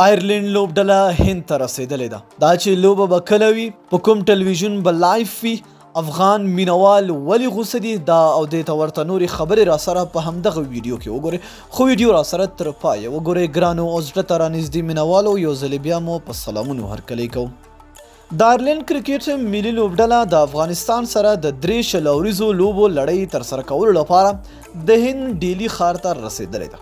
آیرلینډ لوبډله هند ته رسېدلې ده. دا چې لوبه به کله وي، په کوم ټلویزیون به لایف وي، افغان مینوال ولې غوسه دي، دا او دې ته ورته نورې خبرې راسره په همدغه ویډیو کې وګورئ، خو ویډیو راسره تر پایه وګورئ. ګرانو او زړه ته رانږدې مینوالو، یو ځلې بیا مو په سلامونو هرکلی کوم. د آیرلینډ کرکټ ملي لوبډله د افغانستان سره د 3 20 اوریزو لوبو لړۍ ترسره کولو لپاره د هند ډیلي ښار ته رسېدلې ده.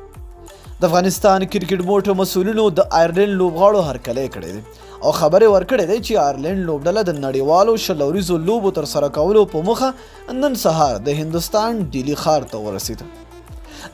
د افغانستان کرکټ بورډ مسؤلینو د آیرلینډ لوبغاړو هرکلی کړی دی او خبر یې ورکړی دی چې آیرلینډ لوبډله د نړیوالو 20 اوریزو لوبو ترسره کولو په موخه نن سهار د هندوستان ډیلي ښار ته ورسېده.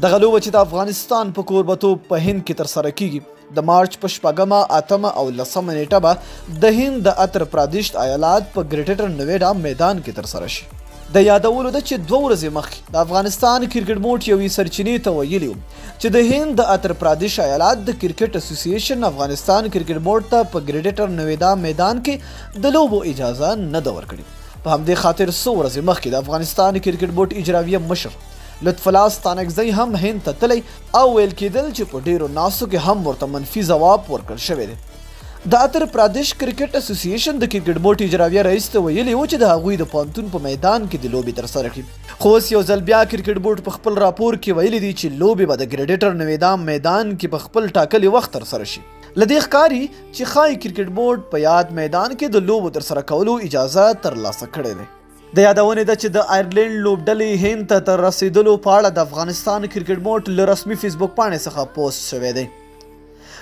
دغه لوبه چې د افغانستان په کوربتوب په هند کې ترسره کیږي، د مارچ په 6مه، 8مه او 10مه نیټه به د هند د اتر پرادیش ایالات په ګریټر نویډا میدان کې ترسره شي. د یادولو ده چې 2 ورځې مخکې د افغانستان کرکټ بورډ یوې سرچینې ته ویلي وو چې د هند د اتر پرادیش ایالات د کرکټ اسوسییشن افغانستان کرکټ بورډ ته په ګریټر نویدا میدان کې د لوبو اجازه نه ده ورکړې. په همدې خاطر څو ورځې مخکې د افغانستان کرکټ بورډ اجراویه مشر لطف الله ستانکزی هم هند ته تللی او ویل کېدل چې په ډېرو ناستو کې هم ورته منفي ځواب ورکړل شوی دی. د اتر پرادیش کرکټ اسوسییشن د کرکټ بورډ اجراویه رئیس ته ویلي و چې د هغوی د پوهنتون په میدان کې د لوبې ترسره کړي، خو اوس یو ځل بیا کرکټ بورډ په خپل راپور کې ویلي دي چې لوبې به د ګریډیټر نویدا میدان کې په خپل ټاکلي وخت ترسره شي. له دې ښکاري چې ښايي کرکټ بورډ په یاد میدان کې د لوبو ترسره کولو اجازه ترلاسه کړې ده. د یادونې ده چې د آیرلینډ لوبډلې هند ته تر رسېدلو په اړه د افغانستان کرکټ بورډ له رسمي فیسبوک پاڼې څخه پوسټ شوی دی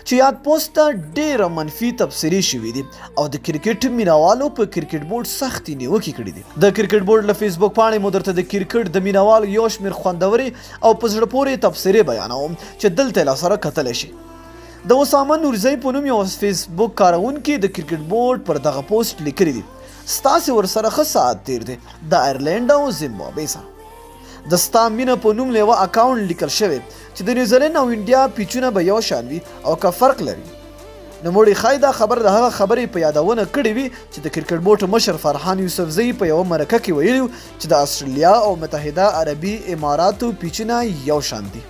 چې یاد پوسټ ته ډېره منفي تبصرې شوې دي او د کرکټ مینوالو په کرکټ بورډ سختې نیوکې کړې دي. د کرکټ بورډ له فیسبوک پاڼې مو درته د کرکټ د مینوالو یو شمېر خوندورې او په زړه پورې تبصرې بیانوم چې دلته یې له سره کتلی شئ. د اسامه نورزی په نوم یو فیسبوک کاروونکي د کرکټ بورډ پر دغه پوسټ لیکلي دي: ستاسې ورسره ښه ساعت تیر دی د آیرلینډ او زیمبابوې سره. د ستا مینه په نوم له یوه اکاونټ لیکل شوی چې د نیوزیلینډ او انډیا پیچونه به یو شان وي او که فرق لري. نوموړي ښايي دا خبره د هغه خبرې په یادونه کړې وي چې د کرکټ بورډ مشر فرحان یوسفزي په یوه مرکه کې ویلي وو چې د اسټرالیا او متحده عربي اماراتو پیچونه یو شان دي.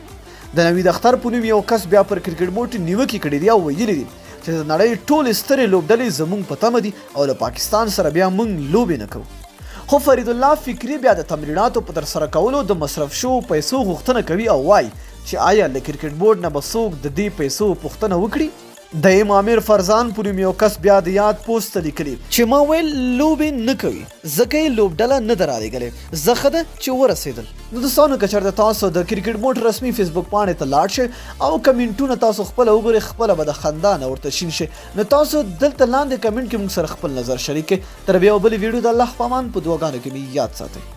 د نوید اختر په نوم یو کس بیا پر کرکټ بورډ نیوکې کړې دي او ویلي دي چې د نړۍ ټولې سترې لوبډلې زموږ په تمه دي او له پاکستان سره بیا موږ لوبې نه کوو. خو فرید الله فکري بیا د تمریناتو په ترسره کولو د مصرف شوو پیسو غوښتنه کوي او وايي چې آیا له کرکټ بورډ نه به څوک د دې پیسو پوښتنه وکړي؟ د امامیر فرزان په نوم یو کس بیا د یاد پوسټ ته لیکلي چې ما ویل لوبې نه کوي ځکه یې لوبډله نه ده رالیږلې، زه ښه ده چې ورسېدل. نو دوستانو که چېرته تاسو د کرکټ بورډ رسمي فیسبوک پاڼې ته لاړ شئ او کمنټونه تاسو خپله وګورئ، خپله به د خندا نه ورته شین شئ. نو تاسو دلته لاندې کمنټ کې موږ سره خپل نظر شریک کړئ. تر بیا بلې ویډیو د الله په امان، په دعاګانو کې مې یاد ساتئ.